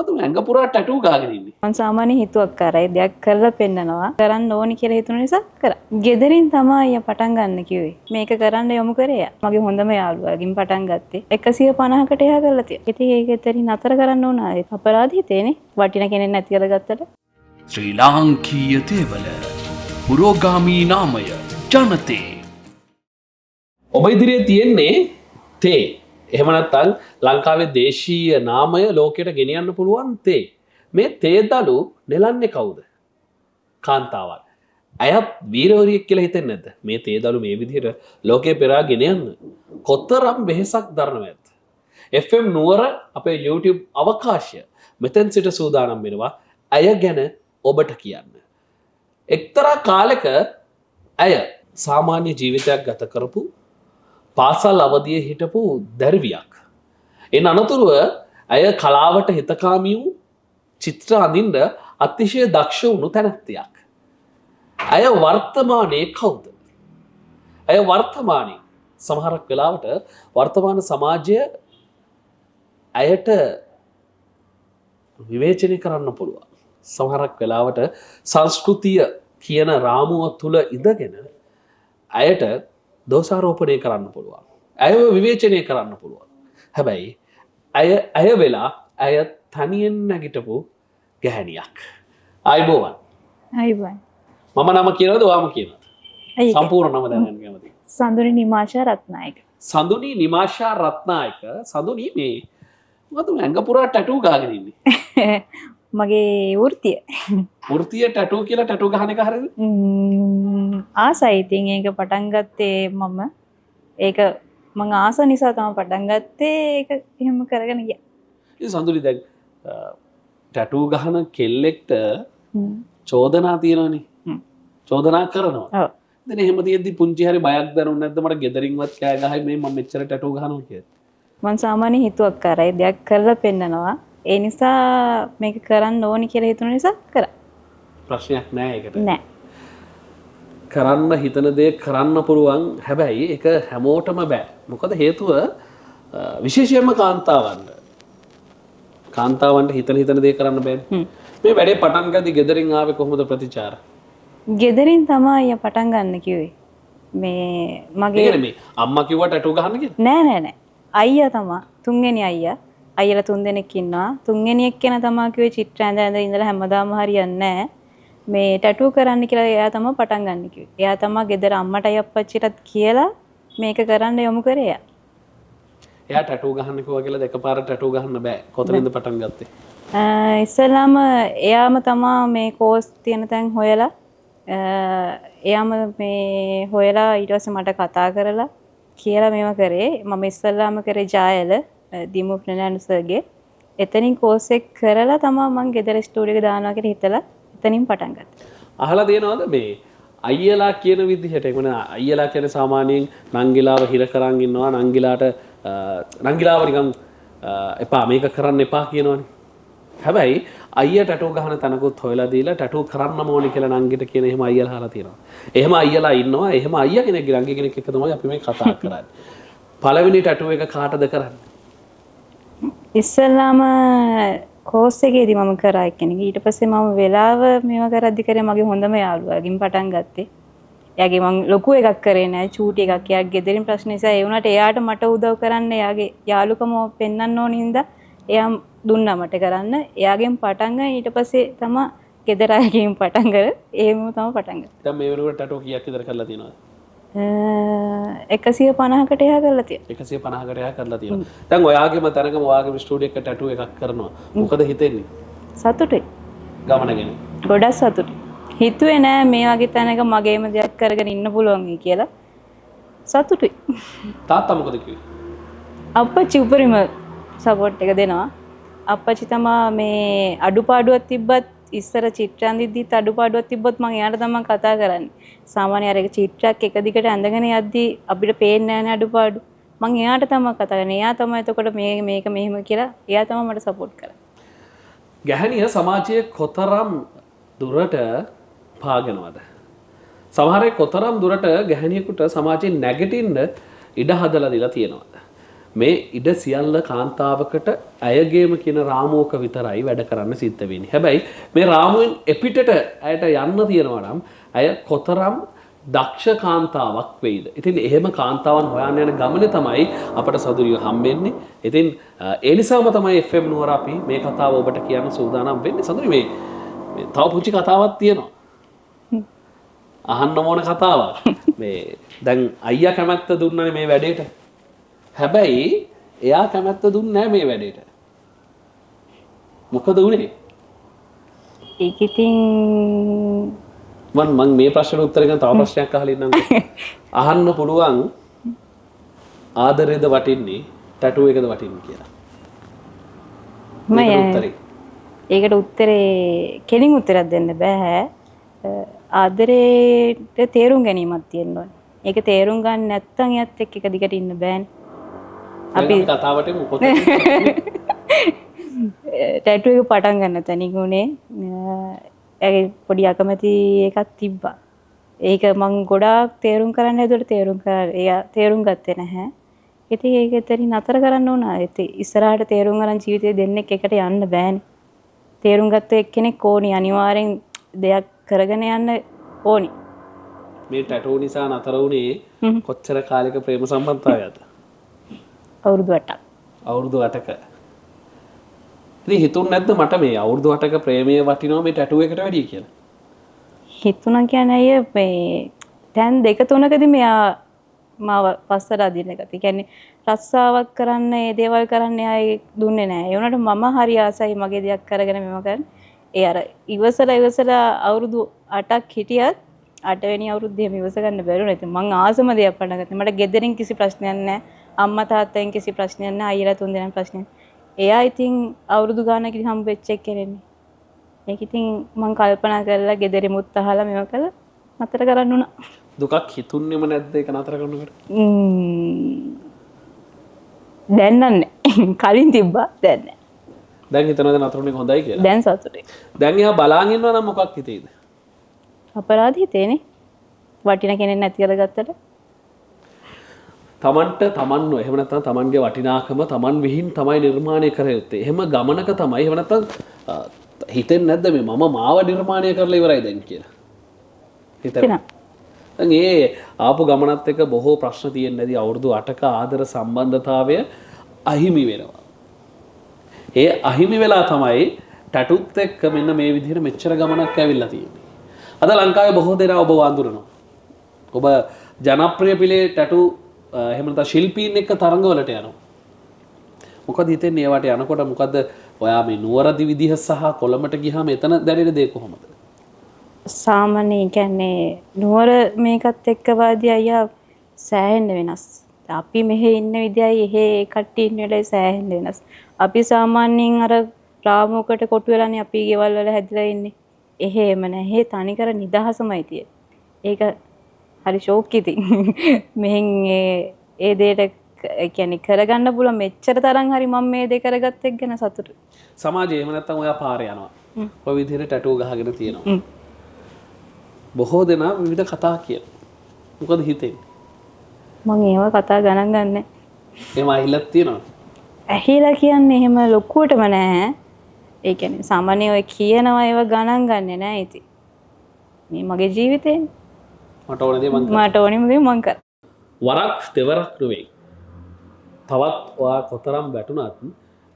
මොකද මේ ඇඟ පුරා ටැටූ ගහගෙන ඉන්නේ? මං සාමාන්‍ය හිතුවක්කාරයි. දෙයක් කරලා පෙන්නනවා. කරන්න ඕනි කියලා හිතුන නිසා කරා. ගෙදරින් තමයි අයියා පටන් ගන්න කිව්වේ. මේක කරන්න යොමු කරේ එයා. මගේ හොඳම යාළුවාගෙන් පටන් ගත්තේ. 150කට එහා කරලා තියෙනවා. ඉතින් ඒක එතනින් නතර කරන්න ඕන. ඒ අපරාධ හිතේනේ. වටින කෙනෙක් නැති කරගත්තට. ශ්‍රී ලාංකීය තේවල පුරෝගාමී නාමය ජනතේ. ඔබ ඉදිරියේ තියෙන්නේ තේ. එහෙම නැත්නම් ලංකාවේ දේශීය නාමය ලෝකයට ගෙනියන්න පුළුවන් තේ. මේ තේ දළු නෙලන්නේ කවුද? කාන්තාවක්. ඇයත් වීරවරියෙක් කියලා හිතෙන්නේ නැද්ද? මේ තේ දළු මේ විදිහට ලෝකේ පෙරා ගෙන යන්න කොතරම් වෙහෙසක් දරනවද? FM නුවර අපේ YouTube අවකාශය මෙතෙන් සිට සූදානම් වෙනවා ඇය ගැන ඔබට කියන්න. එක්තරා කාලෙක ඇය සාමාන්‍ය ජීවිතයක් ගත කරපු පාසල් අවදියේ හිටපු දැරිවියක්. එන් අනතුරුව ඇය කලාවට හිතකාමී වූ චිත්‍ර අඳින්න අතිශය දක්ෂ වුණු තැනැත්තියක්. ඇය වර්තමානයේ කවුද? ඇය වර්තමානයේ සමහරක් වෙලාවට වර්තමාන සමාජය ඇයට විවේචනය කරන්න පුළුවන්. සමහරක් වෙලාවට සංස්කෘතිය කියන රාමුව තුළ ඉඳගෙන ඇයට දෝෂාරෝපණය කරන්න පුළුවන්. ඇයව විවේචනය කරන්න පුළුවන්. හැබැයි ඇය ඇය වෙලා ඇය තනියෙන් නැගිටපු ගැහැණියක්. ආයුබෝවන්. අයිබෝන්. මම නම කියනවද ඔයාම කියනවද? අයියා. සම්පූර්ණ නම දැනගන්න කැමතියි. සඳුනි නිමාෂා රත්නායක. සඳුනි නිමාෂා රත්නායක. සඳුනි මේ මොකද මේ ඇඟ පුරා ටැටූ ගහගෙන ඉන්නේ? මගේ වෘත්තිය. වෘත්තිය ටැටූ කියලා ටැටූ ගහන එක හරියද? ආසයි. ඉතින් ඒක පටන් ගත්තේ මම. ඒක මං ආස නිසා තමයි පටන් ගත්තේ. ඒක එහෙම කරගෙන ගියා. ඉතින් සඳුනි දැන් ටැටූ ගහන කෙල්ලෙක්ට චෝදනා තියෙනවනේ. චෝදනා කරනවා. ඔව්. ඉතින් එහෙම තියෙද්දි පුංචි හරි බයක් දැනුන්නේ නැද්ද මට ගෙදරින්වත් කෑ ගහයි මේ මම මෙච්චර ටැටූ ගහනවා කියලා? මං සාමාන්‍ය හිතුවක්කාරයි. දෙයක් කරලා පෙන්නනවා. ඒ නිසා මේක කරන්න ඕනි කියලා හිතුන නිසා කරා. ප්‍රශ්නයක් නෑ ඒකට. නෑ. කරන්න හිතන දේ කරන්න පුළුවන්. හැබැයි ඒක හැමෝටම බෑ. මොකද හේතුව විශේෂයෙන්ම කාන්තාවන්ට. කාන්තාවන්ට හිතන හිතන දේ කරන්න බෑනේ. මේ වැඩේ පටන් ගද්දි ගෙදරින් ආවේ කොහොමද ප්‍රතිචාර? ගෙදරින් තමයි අයියා පටන් ගන්න කිව්වේ. මේ මගේ ඒ කියන්නේ මේ අම්මා කිව්වා ටැටූ ගහන්න කියලා? නෑ නෑ නෑ. අයියා තමා තුන්වෙනි අයියා. අයියලා තුන් දෙනෙක් ඉන්නවා. තුන්වෙනි එක්කෙනා තමා කිව්වේ චිත්‍ර ඇඳ ඇඳ ඉඳලා හැමදාම හරියන්නේ නෑ. මේ ටැටූ කරන්න කියලා එයා තමා පටන් ගන්න කිව්වේ. එයා තමා ගෙදර අම්මටයි අප්පච්චිටත් කියලා මේක කරන්න යොමු කරේ එයා. එයා ටැටූ ගහන්න කිව්වා කියලා දෙකපාර ටැටූ ගහන්න බෑ. කොතනින්ද පටන් ගත්තේ? ඉස්සෙල්ලාම එයාම තමා මේ කෝස් තියෙන තැන් හොයලා එයාම මේ හොයලා ඊට පස්සේ මට කතා කරලා කියලා මේව කරේ. මම ඉස්සෙල්ලාම කරේ ජායල දිමු ෆර්නෑන්ඩෝ සර්ගේ. එතනින් කෝස් එක කරලා තමා මං ගෙදර ස්ටුඩියෝ එක දානවා කියලා හිතලා එතනින් පටන් ගත්තා. අහලා තියෙනවද මේ අයියලා කියන විදිහට? ඒ කියන්නේ අයියලා කියන්නේ සාමාන්‍යයෙන් නංගිලාව හිර කරන් ඉන්නවා. නංගිලාට නංගිලාව නිකන් එපා මේක කරන්න එපා කියනවනේ. හැබැයි අයියා ටැටූ ගහන තැනකුත් හොයලා දීලා ටැටූ කරන්නම ඕනේ කියලා නංගිට කියන එහෙම අයියලා අහලා තියෙනවා. එහෙම අයියලා ඉන්නවා. එහෙම අයියා කෙනෙක් නංගි කෙනෙක් එක්ක තමයි අපි මේ කතා කරන්නේ. පළවෙනි ටැටූ එක කාටද කරන්නේ? ඉස්සෙල්ලාම කෝස් එකේදී මම කරා එක්කෙනෙක්. ඊට පස්සේ මම වෙලාව මේවා කරද්දි කරේ මගේ හොඳම යාළුවාගෙන් පටන් ගත්තේ. එයාගේ මං ලොකු එකක් කරේ නෑ, චූටි එකක්. එයා ගෙදරින් ප්‍රශ්න නිසා ඒ වුණාට එයාට මට උදව් කරන්න එයාගේ යාළුකම පෙන්වන්න ඕන හින්දා එයා දුන්නා මට කරන්න. එයාගෙන් පටන් ගන්න ඊට පස්සේ තමා ගෙදර අයගෙන් පටන් කර එහෙම තමා පටන් ගත්තේ. දැන් මේ වෙනකොට ටැටූ කීයක් විතර කරලා තියෙනවද? 150කට එහා කරලා තියෙනවා. 150කට එහා කරලා තියෙනවා. දැන් ඔයාගේම තැනකම ඔයාගේම ස්ටුඩියෝ එක ටැටූ එකක් කරනවා. මොකද හිතෙන්නේ? සතුටුයි. ගමන ගැන. ගොඩක් සතුටුයි. හිතුවේ නෑ මේ වගේ තැනක මගේම දෙයක් කරගෙන ඉන්න පුළුවන් වෙයි කියලා. සතුටුයි. තාත්තා මොකද කිව්වේ? අප්පච්චි උපරිම සපෝට් එක දෙනවා. අප්පච්චි තමා මේ අඩුපාඩුවක් තිබ්බත් ඉස්සර චිත්‍ර අඳිද්දිත් අඩුපාඩුවක් තිබ්බොත් මං එයාට තමා කතා කරන්නේ. සාමාන්‍ය අර එක චිත්‍රයක් එක දිගට ඇඳගෙන යද්දි අපිට පේන්නේ නෑනේ අඩුපාඩු. මං එයාට තමා කතා කරන්නේ. එයා තමා එතකොට මේක මෙහෙම කියලා එයා තමා මට සපෝට් කරන්නේ. ගැහණිය සමාජයේ කොතරම් දුරට පාගනවද? සමහර අය කොතරම් දුරට ගැහණියෙකුට සමාජයේ නැගිටින්න ඉඩ හදලා දීලා තියෙනවද? මේ ඉඩ සියල්ල කාන්තාවකට ඇයගේම කියන රාමුවක විතරයි වැඩ කරන්න සිද්ධ වෙන්නේ. හැබැයි මේ රාමුවෙන් එපිටට ඇයට යන්න තියෙනවා නම් ඇය කොතරම් දක්ෂ කාන්තාවක් වෙයිද? ඉතින් එහෙම කාන්තාවන් හොයන්න යන ගමනේ තමයි අපට සදුරිය හම්බෙන්නේ. ඉතින් ඒ නිසාම තමයි FM නුවර අපි මේ කතාව ඔබට කියන්න සූදානම් වෙන්නේ. සදුරි, මේ තව පුංචි කතාවක් තියෙනවා. අහන්න ඕන කතාවක්. මේ දැන් අයියා කැමැත්ත දුන්නනේ මේ වැඩේට. හැබැයි එයා කැමැත්ත දුන්නේ නෑ මේ වැඩේට. මොකද වුනේ? ඒක ඉතින් මං මේ ප්‍රශ්නෙට උත්තර ගන්න තව ප්‍රශ්නයක් අහලා ඉන්නම්කෝ. අහන්න පුළුවන් ආදරේද වටින්නේ ටැටූ එකද වටින්නේ කියලා. මම ඒකට උත්තරේ කෙලින් උත්තරයක් දෙන්න බෑ. ආදරේට තේරුම් ගැනීමක් තියෙන්න ඕනේ. ඒක තේරුම් ගන්න නැත්නම් එයත් එක්ක එක දිගට ඉන්න බෑනේ. අපි කතාවට එමු. ටැටූ එක පටන් ගන්න තැනින් උනේ එයාගේ පොඩි අකමැති එකක් තිබ්බා. ඒක මං ගොඩාක් තේරුම් කරන්න හැදුවට තේරුම් කරා එයා තේරුම් ගත්තේ නැහැ. ඉතින් ඒක එතනින් නතර කරන්න වුණා. ඉතින් ඉස්සරහට තේරුම් අරන් ජීවිතේ දෙන්නෙක් එකට යන්න බෑනේ. තේරුම් ගත්ත එක්කෙනෙක් ඕනි, අනිවාර්යෙන් දෙයක් කරගෙන යන්න ඕනි. මේ ටැටූ නිසා නතර වුණේ කොච්චර කාලයක ප්‍රේම සම්බන්ධතාවයක්ද? අවුරුදු 8ක්. අවුරුදු 8ක. ඉතින් හිතුන්නේ නැද්ද මට මේ අවුරුදු 8ක ප්‍රේමය වටිනවා මේ ටැටූ එකට වැඩිය කියලා? හිතුණා කියන්නේ අයිය මේ දැන් දෙක තුනකදී මෙයා මාව පස්සට අදින්න ගත්තා. ඒ කියන්නේ රස්සාවක් කරන්න ඒ දේවල් කරන්න එයා දුන්නේ නැහැ. ඒ වුණාට මම හරි ආසයි මගේ දෙයක් කරගෙන මෙම කරන්න. ඒ අර ඉවසලා ඉවසලා අවුරුදු 8ක් හිටියත් 8 වෙනි අවුරුද්දේම ඉවස ගන්න බැරුණා. ඉතින් මං ආසම දෙයක් පටන් ගත්තා. මට ගෙදරින් කිසි ප්‍රශ්නයක් නැහැ. අම්මා තාත්තෙන් කිසි ප්‍රශ්නයක් නැහැ. අයියලා තුන් දෙනාම ප්‍රශ්නයක්. එයා ඉතින් අවුරුදු ගානකින් හම්බ වෙච්ච එක්කෙනෙක්නේ. ඒක ඉතින් මං කල්පනා කරලා ගෙදරිමුත් අහලා මේව කළා නතර කරන්න වුණා. දුකක් හිතුන්නේම නැද්ද ඒක නතර කරනකොට? දැන් නෑ. කලින් තිබ්බා, දැන් නෑ. දැන් හිතනවද නතර වුණේ හොඳයි කියලා? දැන් සතුටුයි. දැන් එයා බලාගෙන ඉන්නවා නම් මොකක් හිතේද? අපරාධ හිතේනේ. වටින කෙනෙක් නැති කරගත්තට. තමන්ට තමන්ව එහෙම නැත්නම් තමන්ගේ වටිනාකම තමන් විහිං තමයි නිර්මාණය කර යුත්තේ. එහෙම ගමනක තමයි එහෙම නැත්නම් හිතෙන්නේ නැද්ද මේ මම මාව නිර්මාණය කරලා ඉවරයි දැන් කියලා? හිතෙනවා. දැන් ඒ ආපු ගමනත් එක්ක බොහෝ ප්‍රශ්න තියෙන්නේ නැති අවුරුදු 8ක ආදර සම්බන්ධතාවය අහිමි වෙනවා. ඒ අහිමි වෙලා තමයි ටැටුත් එක්ක මෙන්න මේ විදිහට මෙච්චර ගමනක් ඇවිල්ලා තියෙන්නේ. අද ලංකාවේ බොහෝ දෙනා ඔබ වඳුරනවා. ඔබ ජනප්‍රිය පිළේ ටැටු එහෙම නැත්නම් ශිල්පීන් එක්ක තරඟවලට යනවා. මොකද හිතෙන්නේ ඒවට යනකොට? මොකද ඔයා මේ නුවරදි විදිහ සහ කොළඹට ගියාම එතන දැනෙන දේ කොහොමද? සාමාන්‍ය කියන්නේ නුවර මේකත් එක්ක වාදී අයියා සෑහෙන්න වෙනස්. අපි මෙහෙ ඉන්න විදියයි එහෙ කට්ටිය ඉන්න වෙලාවේ සෑහෙන්න වෙනස්. අපි සාමාන්‍යයෙන් අර රාමුවකට කොටු වෙලානේ අපි ගෙවල් වල හැදිලා ඉන්නේ. එහෙ එහෙම නෑ. එහෙ තනිකර නිදහසමයි තියෙන්නේ. ඒක හරි ෂෝක් ඉතින්. මෙහෙන් ඒ දෙයට ඒ කියන්නේ කරගන්න පුළුවන් මෙච්චර තරම් හරි මම මේ දේ කරගත්ත එක ගැන සතුටුයි. සමාජයේ එහෙම නැත්තම් ඔයා පාරේ යනවා. ඔය විදිහට ටැටූ ගහගෙන තියෙනවා. බොහෝ දෙනා විවිධ කතා කියනවා. මොකද හිතෙන්නේ? මං ඒව කතා ගණන් ගන්නෑ. එහෙම ඇහිලක් තියෙනවද? ඇහිලා කියන්නේ එහෙම ලොකුවටම නෑ. ඒ කියන්නේ සාමාන්‍ය ඔය කියනවා ඒව ගණන් ගන්නෙ නෑ ඉතින්. මේ මගේ ජීවිතේනේ. මට ඕන දේ මං කරා. මට ඕනෙම දේ මං කරා. වරක් දෙවරක් නෙවෙයි. තවත් ඔයා කොතරම් වැටුණත්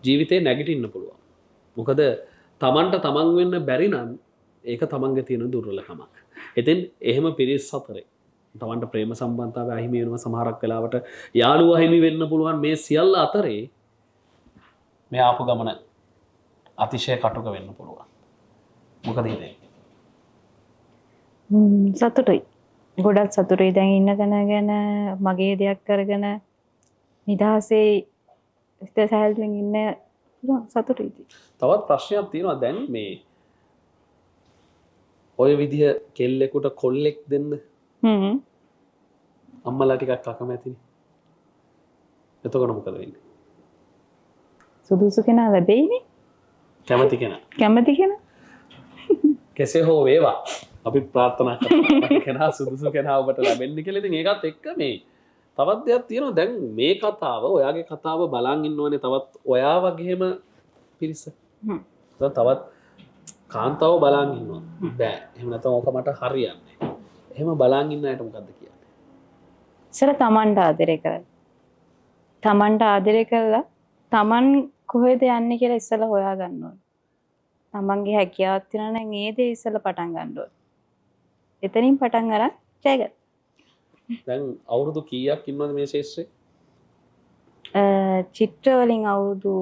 ජීවිතේ නැගිටින්න පුළුවන්. මොකද තමන්ට තමන් වෙන්න බැරි නම් ඒක තමන්ගේ තියෙන දුර්වලකමක්. ඉතින් එහෙම පිරිස් අතරේ තමන්ට ප්‍රේම සම්බන්ධතාවය අහිමි වෙනවා, සමහරක් වෙලාවට යාළුවා අහිමි වෙන්න පුළුවන්. මේ සියල්ල අතරේ මේ ආපු ගමන අතිශය කටුක වෙන්න පුළුවන්. මොකද හිතෙන්නේ? සතුටුයි. ගොඩක් සතුටුයි. දැන් ඉන්න තැන ගැන මගේ දෙයක් කරගෙන නිදහසේ හිත සැහැල්ලුවෙන් ඉන්න පුළුවන්, සතුටුයි ඉතින්. තවත් ප්‍රශ්නයක් තියෙනවා දැන් මේ ඔය විදිහ කෙල්ලෙකුට කොල්ලෙක් දෙන්න අම්මලා ටිකක් අකමැතිනේ. එතකොට මොකද වෙන්නේ? සුදුසු කෙනා ලැබෙයිනේ. කැමති කෙනා. කැමති කෙනා. කෙසේ හෝ වේවා අපි ප්‍රාර්ථනා කරනවා කෙනා සුදුසු කෙනා ඔබට ලැබෙන්න කියලා. ඉතින් ඒකත් එක්ක මේ තවත් දෙයක් තියෙනවා. දැන් මේ කතාව, ඔයාගේ කතාව බලන් ඉන්නවනේ තවත් ඔයා වගේම පිරිස. දැන් තවත් කාන්තාව බලන් ඉන්නවා. බෑ. එහෙම නැත්නම් ඕක මට හරියන්නේ නෑ. එහෙම බලන් ඉන්න අයට මොකද්ද කියන්නේ? ඉස්සර තමන්ට ආදරය කරන්න. තමන්ට ආදරය කළා තමන් කොහෙද යන්නේ කියලා ඉස්සෙල්ලා හොයා ගන්න ඕනේ. තමන්ගේ හැකියාවක් තියෙනවා නම් ඒ දේ ඉස්සෙල්ලා පටන් ගන්න ඕනේ. එතනින් පටන් අරන් ජය ගන්න. දැන් අවුරුදු කීයක් ඉන්නවද මේ ශේෂ්ත්‍රේ? චිත්‍ර වලින් අවුරුදු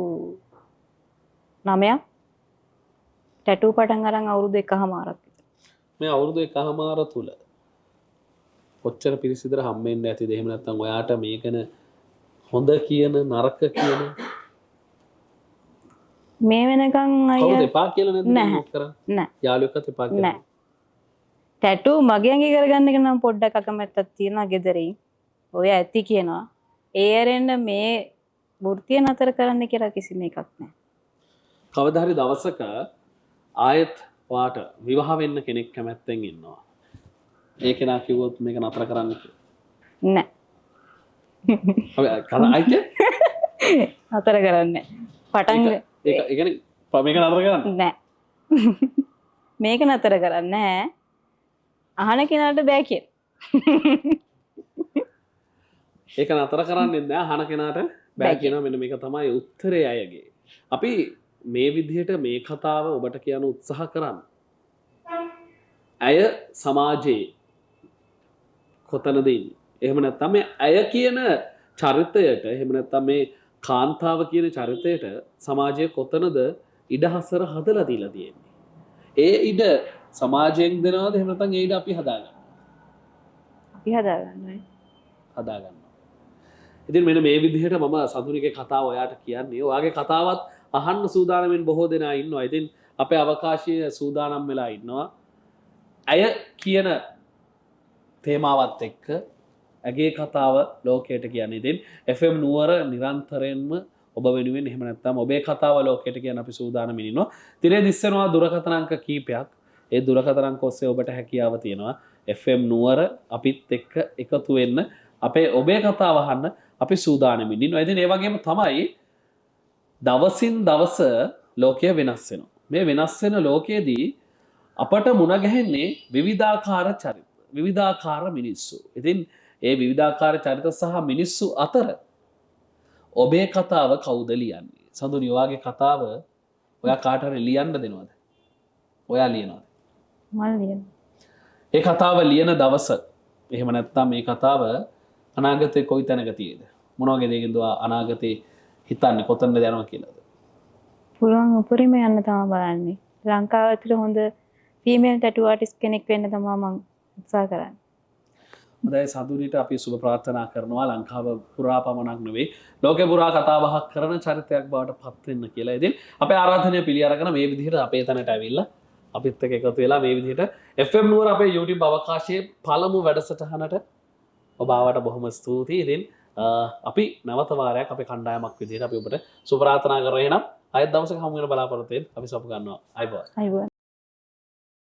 9ක්, ටැටූ පටන් අරන් අවුරුදු 1.5ක් විතර. මේ අවුරුදු 1.5 තුල කොච්චර පිරිස විතර හම්බෙන්න ඇතිද? එහෙම නැත්නම් ඔයාට මේකන හොඳ කියන නරක කියන මේ වෙනකන් කවුද අයියා එපා කියලා නැද්ද නැහැ. මොකක් කරන්නේ? නෑ. යාළුවෙක්වත් එපා කියලා නෑ. ටැටූ මගේ ඇඟේ කරගන්න එක නම් පොඩ්ඩක් අකමැත්තක් තියෙනවා ගෙදරින්. ඔය ඇති කියනවා. ඒ ඇරෙන්න මේ වෘත්තිය නතර කරන්න කියලා කිසිම එකක් නෑ. කවදා හරි දවසක ආයෙත් ඔයාට විවාහ වෙන්න කෙනෙක් කැමැත්තෙන් ඉන්නවා. ඒ කෙනා කිව්වොත් මේක නතර කරන්න කියලා. නෑ. අපි කතා ආයෙත් නතර කරන්නේ. පටන් ඒක ඒ කියන්නේ මේක නතර කරන්න. නෑ. මේක නතර කරන්නේ නෑ. අහන කෙනාට බෑ කියලා. ඒක නතර කරන්නේ නෑ, අහන කෙනාට බෑ කියනවා. මෙන්න මේක තමයි උත්තරේ අයගේ. අපි මේ විදිහට මේ කතාව ඔබට කියන්න උත්සාහ කරන්නේ. ඇය සමාජයේ කොතනද ඉන්නේ? එහෙම නැත්නම් මේ ඇය කියන චරිතයට, එහෙම නැත්නම් මේ කාන්තාව කියන චරිතයට සමාජය කොතනද ඉඩහසර හදලා දීලා තියෙන්නේ? ඒ ඉඩ සමාජයෙන් දෙනවද? එහෙම නැත්නම් ඒ ඉඩ අපි හදාගන්නවද? අපි හදාගන්නවා. හදාගන්නවා. ඉතින් මෙන්න මේ විදිහට මම සඳුනිගේ කතාව ඔයාට කියන්නේ. ඔයාගේ කතාවත් අහන්න සූදානම්ෙන් බොහෝ දෙනා ඉන්නවා. ඉතින් අපේ අවකාශය සූදානම් වෙලා ඉන්නවා. ඇය කියන තේමාවත් එක්ක ඇගේ කතාව ලෝකයට කියන්නේ. ඉතින් FM නුවර නිරන්තරයෙන්ම ඔබ වෙනුවෙන්, එහෙම නැත්නම් ඔබේ කතාව ලෝකයට කියන්න අපි සූදානම්ින් ඉන්නවා. තිරේ දිස්සනවා දුරකථන අංක කීපයක්. ඒ දුරකථන අංක ඔස්සේ ඔබට හැකියාව තියෙනවා FM නුවර අපිත් එක්ක එකතු වෙන්න, අපේ ඔබේ කතාව අහන්න අපි සූදානම්ින් ඉන්නවා. ඉතින් ඒ වගේම තමයි දවසින් දවස ලෝකය වෙනස් වෙනවා. මේ වෙනස් වෙන ලෝකයේදී අපට මුණ ගැහෙන්නේ විවිධාකාර චරිත, විවිධාකාර මිනිස්සු. ඉතින් ඒ විවිධාකාර චරිත සහ මිනිස්සු අතර ඔබේ කතාව කවුද ලියන්නේ? සඳුනි, ඔයාගේ කතාව ඔයා කාට හරි ලියන්න දෙනවද? ඔයා ලියනවද? මම ලියනවා. ඒ කතාව ලියන දවස, එහෙම නැත්නම් මේ කතාව අනාගතේ කොයි තැනක තියෙද? මොන වගේ දෙයකින්ද ඔයා අනාගතේ හිතන්නේ, කොතනද යනවා කියලාද? පුළුවන් උපරිම යන්න තමයි බලන්නේ. ලංකාව ඇතුළේ හොඳ ෆීමේල් ටැටූ ආටිස්ට් කෙනෙක් වෙන්න තමයි මං උත්සාහ කරන්නේ. හොඳයි, සඳුනිට අපි සුබ ප්‍රාර්ථනා කරනවා. ලංකාව පුරා පමණක් නෙවෙයි, ලෝකෙ පුරා කතා බහක් කරන චරිතයක් බවට පත් වෙන්න කියලා. ඉතින් අපේ ආරාධනය පිළි අරගෙන මේ විදිහට අපේ තැනට ඇවිල්ලා අපිත් එක්ක එකතු වෙලා මේ විදිහට FM නුවර අපේ YouTube අවකාශයේ පළමු වැඩසටහනට ඔබ ආවට බොහොම ස්තුතියි. ඉතින් අපි නැවත වාරයක් අපේ කණ්ඩායමක් විදිහට අපි ඔබට සුබ ප්‍රාර්ථනා කරගෙන එහෙනම් ආයෙත් දවසක හමු වෙන බලාපොරොත්තු වෙන අපි සපු ගන්නවා. ආයුබෝවන්. ආයුබෝවන්.